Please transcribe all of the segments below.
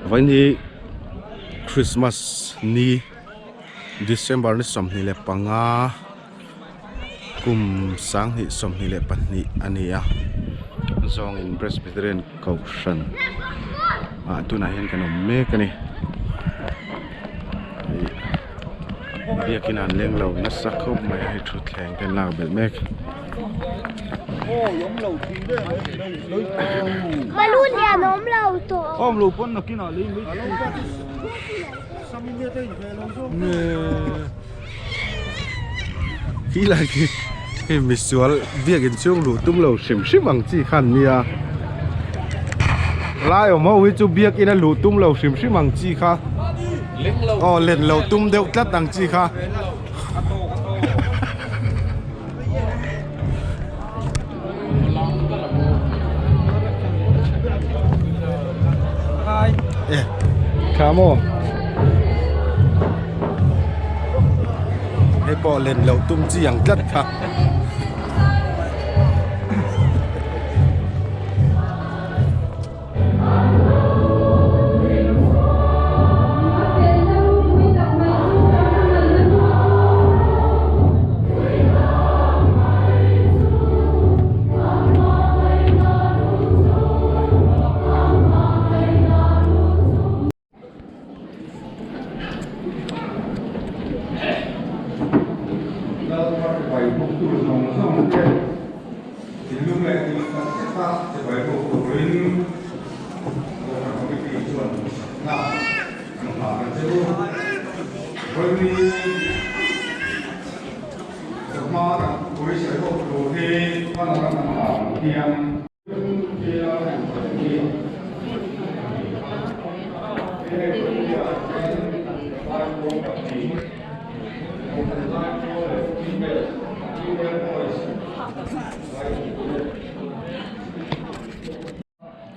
Vawiin hi Christmas ni December ni 25 kum 2022 a ni a zawngin Presbyterian Kohhran ah tunah hian kan awm mek a ni ih biakin an leng lo nasa khawp mai a hei thutthleng te an lak belh mek. Khi lai khi hei misual biakin chhung luh tum lo hrim hrim ang chi kha an nia lai awm ho hi chu biakin a luh tum lo hrim hrim ang chi kha aw len lo tum deuh tlat ang chi kha. Tha maw hei pawh len loh tum chi ang tlat kha. Thinlung leh tih tak taka chibai bawk turin Kohhran Committee chuan duhsakna an nghah a che u. Vawiin chawhma kan thupui sawi bawk tur hi hman ram an nghah ang hian.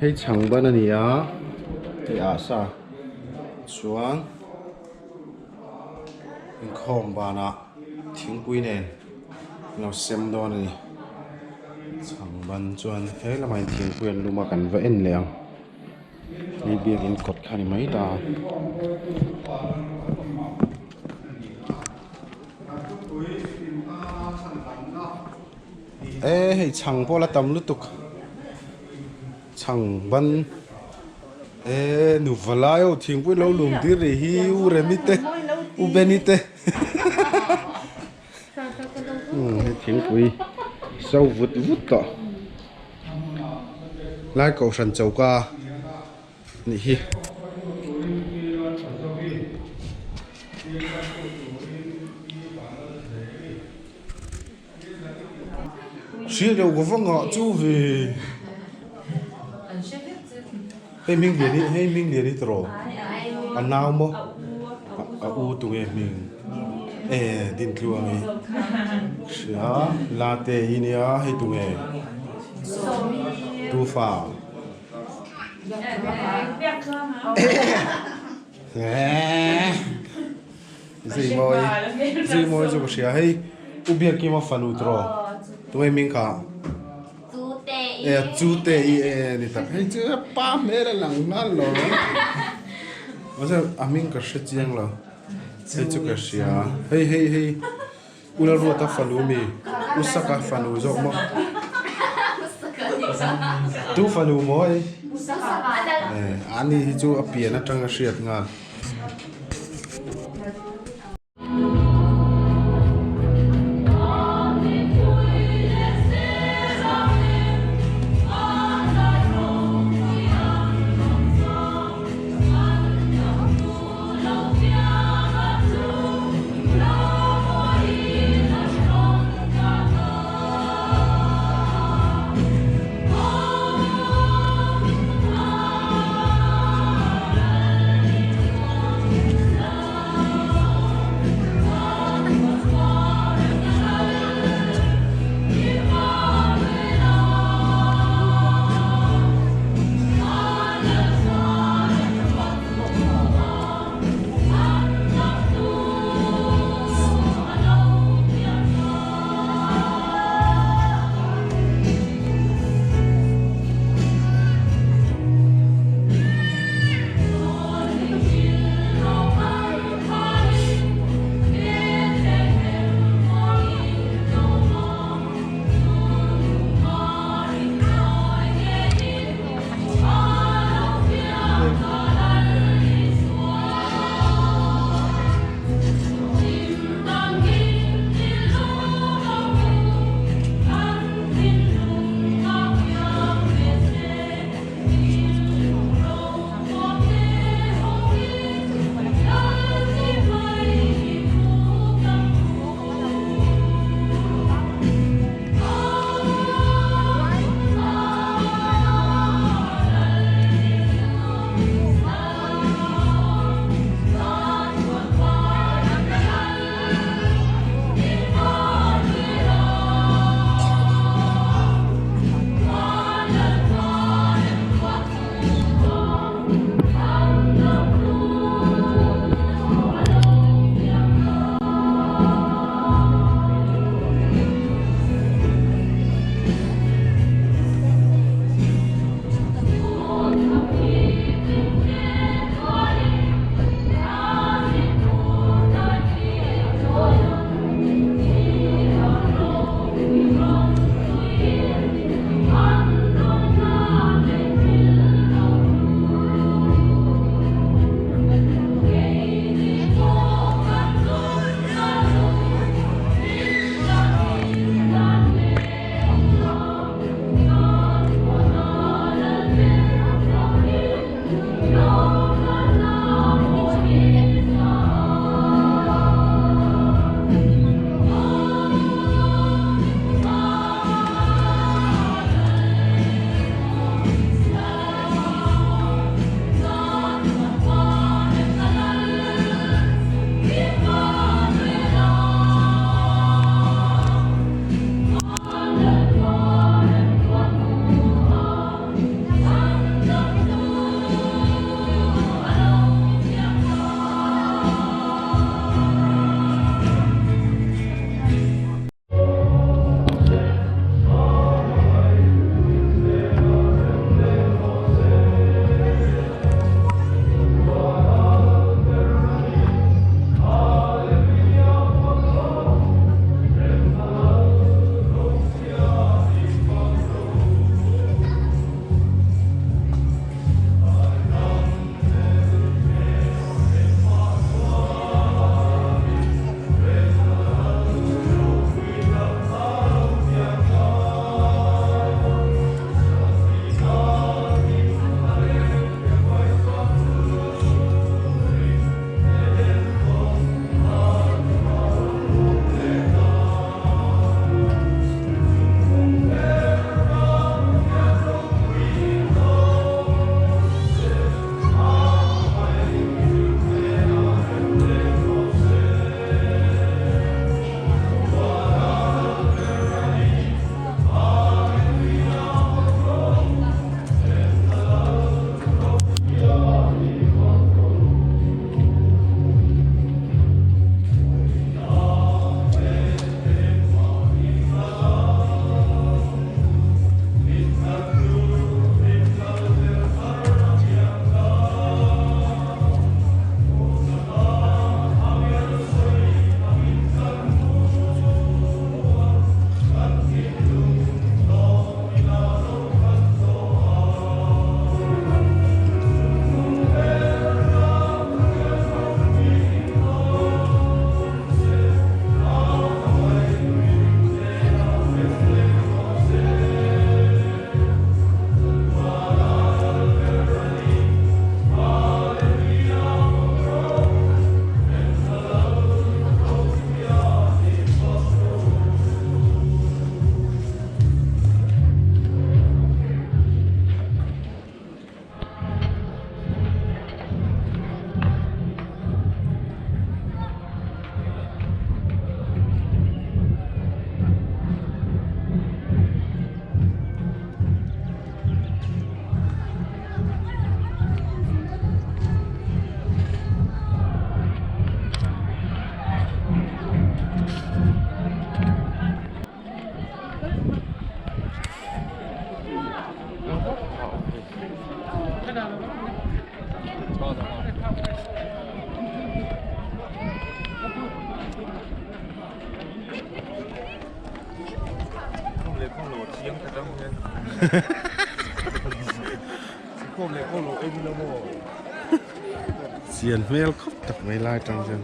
Hei chhang ban a ni a hei ah sa chuan inkhawm banah thingpui nen an lo sem dawn a ni chhang ban chuan he lamah hian thingpui an lum a kan va en leh ang. Hei biakin kawt kha a ni mai ta a. E hei chhang pawh la tam lutuk chhang ban e nu valai ho thingpui lo lum tir rih hi u Remi te u Benny te hei thingpui so vut vut tawh. Lai kohhran choka nih hi. Hriat loh ka va ngah chu ve. Hei hming lian hi hei hming lian hi tawh a nau maw a u tunge hming e Dintluang hi hria la te hi nia hei tunge tufa Zui mawi zui mawi chu ka hria hei u Biakkima fanu tawh tunge hming kha. E chu te i e ni tak hei chu pa hmel a lang nghal lo mahse a hming ka hre chiang lo hei chu ka hria hei hei hei u Lalruata fanu mi u Saka fanu zawk maw tu fanu maw hei e ani hi chu a pian atanga hriat nghal. Chian hmel khawp tak mai lai tang hian.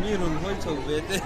Mi rawn hawi chho ve te.